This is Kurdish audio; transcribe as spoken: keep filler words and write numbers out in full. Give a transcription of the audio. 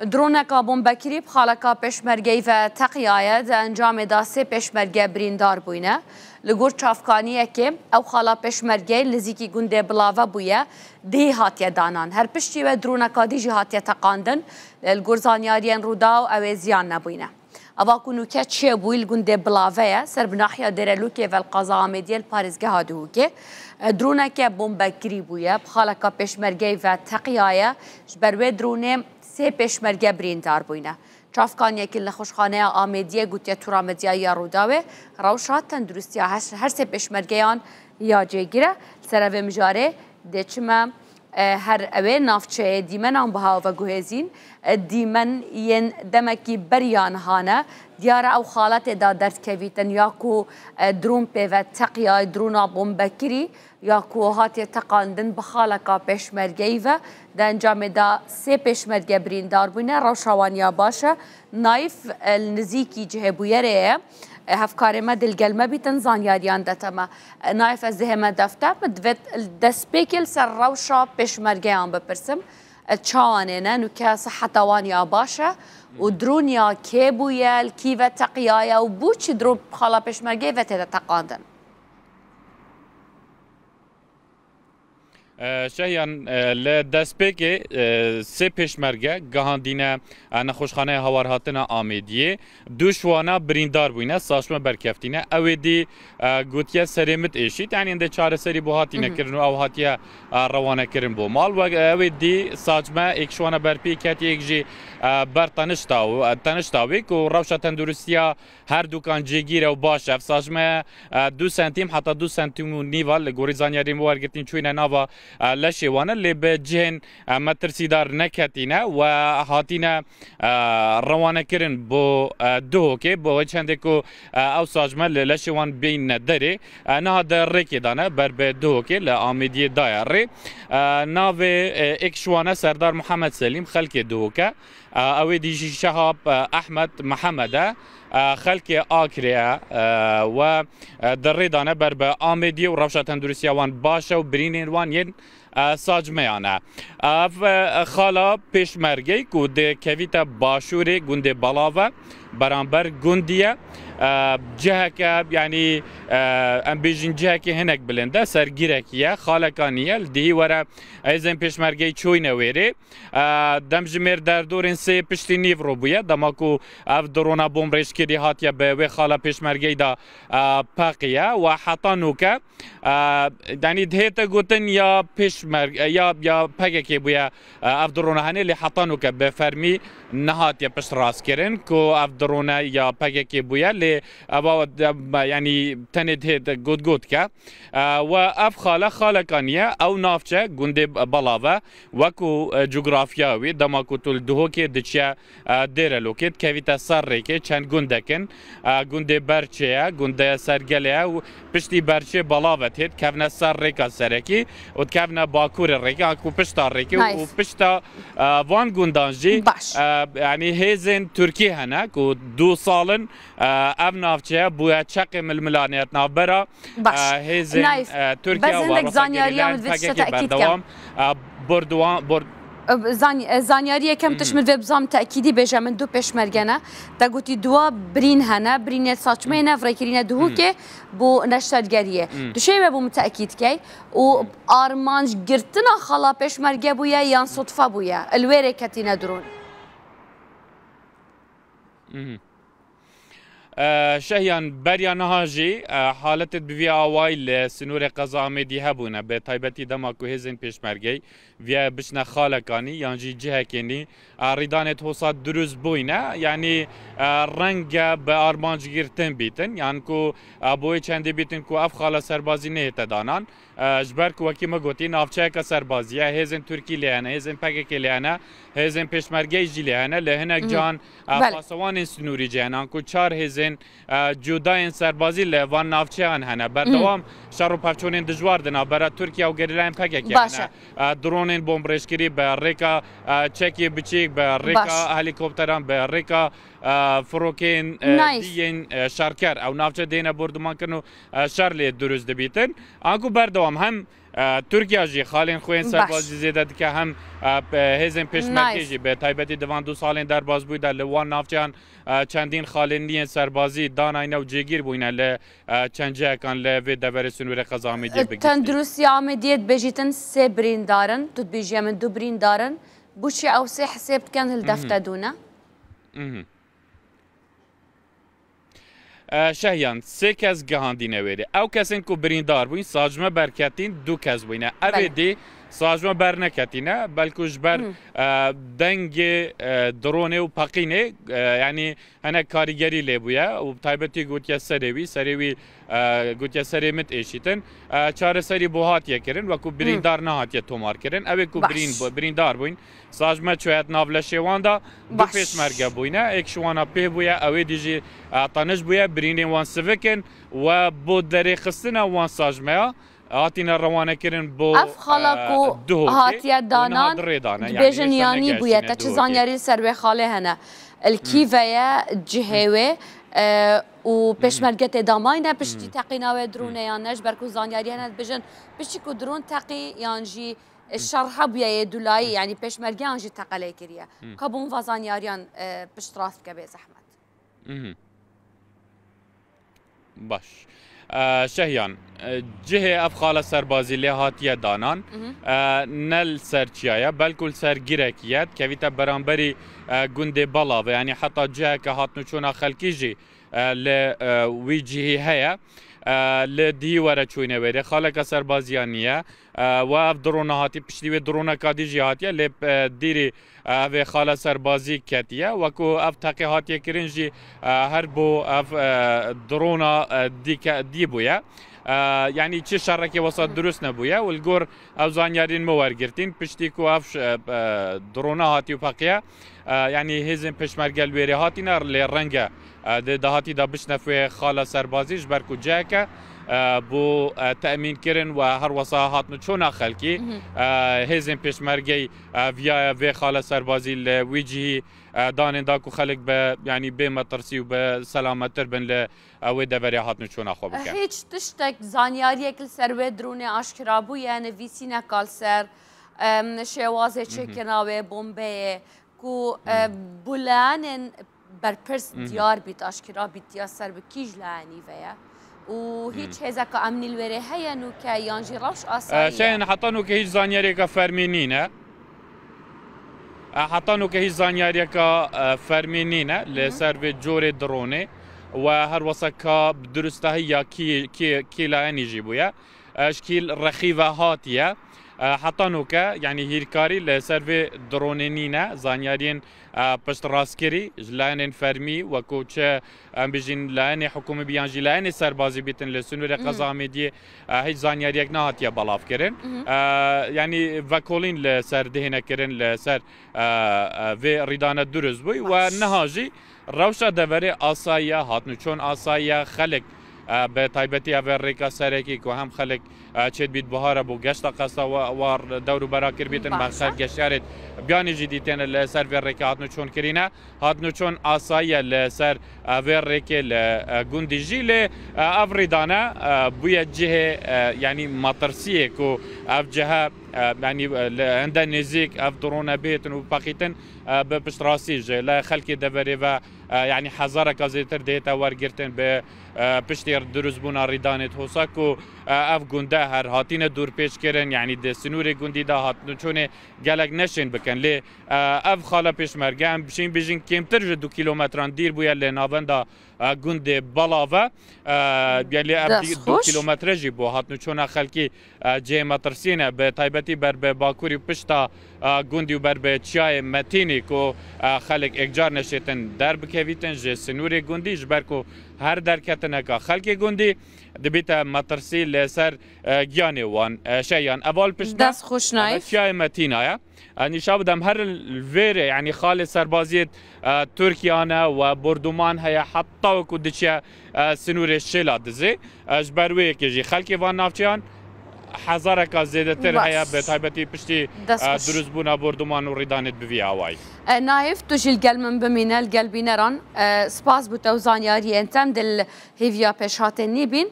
Droneka bombekirî bi xaleka pêşmergeyî ve teqiyaye, di encamê de sê pêşmerge birîndar bûyne. Li gor çavkaniyekê ew xala pêşmergeyê li nizîkî gundê Bilave bûye, dihî hatiye danan. Her piştî wê droneka dî jî hatiye teqandin. Li gor zanyariyên Rûdaw ew ê ziyan nebûyne. Eva ku nûke çêbûyî li gundê Bilave ye, ser bi nahiya Dêrelûkê ve li qaza Amêdiyê li parêzgeha Duhokê. Droneke bombekirî bûye, bi xaleka pêşmergeyî ve teqiyaye. Ji ber wê dronê sê pêşmerge birîndar bûyne. Çavkaniyekî li nexweşxaneya Amêdiyê gotiye Tura Medyayî ya Rûdawê, rewşa tenduristiya her, her sê pêşmergeyan ya cêgir e. Li ser vê mijarê dê çi me, e, her ew ê navçeyê dîmenan biha veguhêzîn. E, dîmen yên demekî beriya niha ne. Diyar e ew xaletê de derdkevîtin ya ku, e, dron pê ve teqiyay, drona bombekirî, ya ku hatiye teqandin bi xaleka pêşmergeyî ve, di encamê de sê pêşmerge birîndar bûne, rewşa wan ya baş e. Nayf, e, li nizîkî cihê bûyerê ye. E, hevkarê me dê li gel me bîtin, zanyariyan dete me. E, Nayf, ez dihême defte, min divêt li destpêkê li ser rewşa pêşmergeyan bipirsim. E, çawanê ne, nûke siheta wan ya baş e û dron ya kê bûye, li kî ve teqiyaye û bo çi dron bi xala pêşmergeyê ve tê de teqandin? E, Şehiyan, e, li destpêkê, e, sê pêşmerge gihandîne, e, nexweşxaneya Hawarhatina Amêdiyê. Du ji wana birîndar bûyne, saçme berkeftîne. Ew ê dî, e, gotiye serê min êşît. Yanî hindê çareserî bo hatîne Mhm. kirin û ew hatiye, e, rewane kirin bo mal. Wek ew ê dî saçme êk ji wana berpî ketiye, êk jî, e, ber tenişta û, e, tenişta wê ku rewşa tenduristiya her dukan cêgîr e û baş e. Ev saçme, e, du sentîm heta du sentîm û nîva li gorî zanyariyên wergirtîn çûyne nava, e, leşê wan e, lê bi cihên, e, metirsîdar neketîne we hatîne, e, rewanekirin bo, e, Duhokê, bo wê çendê ku, e, ew saçme li leşê wan bîne derê, e, niha di rêkê de ne, ber bi Duhokê li Amêdiyê daye rê. E, navê, e, êk ji wan e Serdar Mihemed Selîm, xelkê Duhok e. E, ew ê dî jî Şehab, e, Ehmed Mihemed e. E, xelkê Akrê ye, e, we, e, di rê de ne ber bi Amêdiyê û rewşa tenduristiya wan baş e û birînên wan yên, e, sacmeyan e. Ev, e, xala pêşmergeyê ku dikevîte başûrê gundê Balav e, beramber gundî ye. E, ciheke, yanî, e, em bêjin cihekî hinek bilind e, sergîrekî ye, xaleka nî ye, li dihî were hêzên pêşmergeyê çûyne wêrê. E, demjimêr derdorên sê piştî nîv rû bûye, dema ku ev drona bomrêjkirî hatiye bi wê xala pêşmergeyê de, e, peqiye we heta nûke, e, yanî dihête gotin ya pêşmer-, ya, ya P K K bûye, e, ev drona henê, lê heta nûke bi fermî nehatiye piştrastkirin ku ev drone ya P K K bûye, lê eva, e, yanî tenê dihête gotgot ke. E, we ev xale xaleka niye, ew navçe gundê Balav e, weku, e, cografya wî, dema ku tu li Duhokê diçiye, e, Dêrelokê, dikevîte ser rêkê, çend gundek in, e, gundê Berçê ye, gundê Sergelê ye û piştî Berçê Balav e tê, dikevne ser rêka serekî û dikevne bakurê rêkê, ha ku pişta rêkê û Nice. pişta, e, van gundan jî, Baş. e, yanî hêzên Tirkî hene ku du sal in, e, ev navçe bûye çeqê milmilanê navbera Baş. E, hêzên, Naif, e, Tirkiye û Avrupayê gerîlayên P K K berdewam. Bes hindek zanyariya min divê tişta tekîd kem. E, Borduwan, Bor- E, zan-, e, zanyariyê kem Mhm. tişt min divê bizam tekîdî bêje, min du pêşmerge ne. Te gotî dua birîn hene, birînê saçmeyê ne, virêkirîne Duhokê bo neştergeriyê. Mhm. Tu şêwe bo min tekîd key û armanc girtina xala pêşmerge bûye yan sotfa bûye? Li wê rê ketîne drûn. Mhm. E, Şehiyan, beriya niha jî, e, haletê bi vî awayî li sînorê qeza Amêdî hebûne, bi taybetî dema ku hêzên pêşmergeyî viya biçine xalekanî yan jî cihekênî, e, rîdanê hosa dirust bûyne, yanî, e, renge bi armanc girtin bîtin, yan ku, e, bo wê çendê bîtin ku ev xale serbazî nehête danan. E, ji ber ku wekî min gotî, navçeyeke serbazî ye, hêzên Tirkî lê hene, hêzên P K K lê hene, hêzên pêşmergeyî jî lê hene, li hinek Mhm. can, e, Belê. pasewanên sinûrî jî hene, anku çar hêzên, e, cudayên serbazî li van navçeyan hene. Berdewam Mhm. şer û pevçûnên dijwar di navbera Tirkiye û gerîlayên P K K Baş hene. E, dronên bombrêjkirî bi rêka, e, çekê biçîk, bi rêka Baş. helîkopteran, bi rêka, e, firokên, e, Nice. diyên, e, şerker. Ew navçe dêne bordumankirin û, e, şer lê dirust dibîtin. Anku berdewam hem E, Tirkiye jî xalên xwe yên serbazî zêde dike, hem, e, pe-, hêzên pêşmergê jî bi taybetî di van du salên derbasbûyî de li wan navçeyan, e, çendîn xalên nî yên serbazî danayne û cêgîr bûyne li, e, çend cihekan li vê deverê sinûrê qeza Amêdiyê bi giştî. Tenduristiya Amêdiyê dibêjîtin sê birîndar in, tu dibêjî em in du birîndar in. Bo çi ew sê hisêb dikin hildef te dûne? E, Şehyan, sê kes gihandîne wêrê. Ew kesên ku birîndar bûyn, sacme berketîn, du kes bûyne. Evê dî sacme berneketîne, belkû ji ber, e, dengê, e, dronê û peqînê, e, yanî hinek karîgerî lê bûye û bi taybetî gotiye serê wî, serê wî, e, gotiye serê min êşîtin. E, çareserî bo hatiye kirin, wekû birîndar nehatiye tomar kirin. Ew ê ku birîn-, birîndar bûyn, sacme çûye di nav leşê wan de, du pêşmerge bûyne, êk ji wana pê bûye, ew ê dî jî, e, tanij bûye, birînên wan sivik in we bo derêxistina wan sacmeya hatine rewanekirin bo, ev xala, e, ku Duhokê hatiye û niha danan, di rê de ne, yanî dibêjin hêşta yanî bûye, negeştîne te çi Duhokê. Zanyarî li ser wê xalê hene? Li kî ve ye cihê wê, e, û pêşmerge tê damayne piştî teqîna wê drone yan ne? Ji ber ku zanyarî hene dibêjin piştî ku drone teqî yan jî şer hebûye yê dulayî, yanî pêşmergeyan jî teqelê kiriye. Ka bo va zanyariyan, e, piştrast bike bê zehmet. Baş. E, Şehyan, e, cihê ev xala serbazî lê hatiye danan, e, ne li ser çiya ye, belkû li ser girekî ye, dikevîte beramberî, e, gundê Belav e, yanî heta ciheke hatnûçûna xelkî jî, e, li, e, wî cihî heye. E, li dihî were çûyne wêrê, xaleke serbaziya nîye. E, we ev drona hatî, piştî wê droneka dî jî hatiye, lê, e, dîrî, e, ev ê xala serbazî ketiye. Wekû ev teqê hatiye kirin jî, e, her bo ev, e, drona, e, dîke-, dî bûye. E, yanî çi şerekê wesa dirust nebûye û li gor ew zanyariyên me wergirtîn, piştî ku ev ş-, e, e, drona hatî û peqiye, e, yanî hêzên pêşmerge li wêrê hatîne, lê reng e, e, di dahatî de bişne vê xala serbazî, ji ber ku ciheke, e, bo, e, temîn kirin we her wesa hatnûçûna xelkî, e, hêzên pêşmergeyî, e, viyaye vê xala serbazî li wî cihî, e, danên da ku xelk bi, yanî bê metirsî û bi selamettir bin li, e, wê deverê hatnûçûna xwe bikin. Hîç tiştek, zanyariyek li ser wê dronê aşkera bûye, nivîsîneka li ser, em, şêwazê çêkirina wê bombeyê, ku, e, bûleyanên berpirs diyar bît, aşkera bît ya ser bi kî ji layenî ve ye. Û hîç hêzeka emnî li wêrê heye nûke yan jî rewş asayî ye? E, Şehyan, heta nûke hîç zanyariyeke fermî nîne. E, heta nûke hîç zanyariyeke, e, fermî nîne li ser vê corê dronê we her wesa ka bi durustahî ya kî, kî, kî layenî jî bûye. E, ji kî rexî ve hatiye. E, heta nûke, yanî hîrkarî li ser vê dronê nîne, zanyariyên, e, piştrastkirî ji layenên fermî, wekû çi, em bijîn, layenê hikûmî bî yan jî layenê serbazî bîtin li sinûrê qeza Amêdiyê, e, hîç zanyariyek nehatiye belav kirin. E, yanî vekolîn li ser dihêne kirin li ser, e, e, vê rîdane durust bûy we niha jî rewşa deverê asayî ye, hatnûçûn asayî ye, xelk, e, bi taybetî ev rêka serekî ku hem xelk, e, çêdibît buhara bo geşta qesta wa, wa dewr û bera kiribîtin, me xelk geşyarê biyanî jî dîtêne li ser vê rêkê hatnûçûn kirîne. Hatnûçûn asayî ye li ser, e, vê rêkê li, e, gundî jî lê, e, ev rîdane, e, bûye cihê, e, yanî metirsiyê ku ev cihe, e, yanî, e, li hinde nêzîk ev drone bihêtin û bipeqîtin, e, bi piştrastî ji lê xelkê deverê ve, e, yanî hezareka zêdetir dihête wergirtin bi, e, piştî durustbûna rîdanê di hosa ku, e, ev gunde her hatine dûrpêç kirin, yanî di sinûrê gundî de hatnûçûnê gelek neşên bikin. Lê, e, ev xala pêşmerge em şîn bijîn kêmtir ji du kîlometran dîr bûye li navenda, e, gundê Belav e. E, gelê ev dî-, du kîlometre jî bo hatnûçûna xelkî, e, cihê metirsiyê ne, bi taybetî ber bi bakurî û pişta, e, gundî û ber bi çiyayê Metînî ku, e, xelk êkcar neşêtin derbikevîtin ji sinûrê gundî, ji ber ku her derketineka xelkê gundî dibîte metirsî li ser, e, giyanê wan. E, Şehyan, ev al pişt me, dest xweş, ev Naîf. Çiyayê Metîna ye. E, nîşa bidem, her li vêrê, yanî xalê serbaziyê, e, Tirkiye ne we bordûman heye, heta ku diçe, e, sinûrê Şêla dizê. E, ji ber wê yekê jî xelkê van navçeyan hezareka zêdetir heye, bi taybetî piştî, e, durustbûna bordûman û rîdanê bi vî awayî. E, Naîf, tu jî li gel min bimîne, li gel bîneran. E, spas bo te û zanyariyên te em dê li hêviya pêşhatê nîbîn.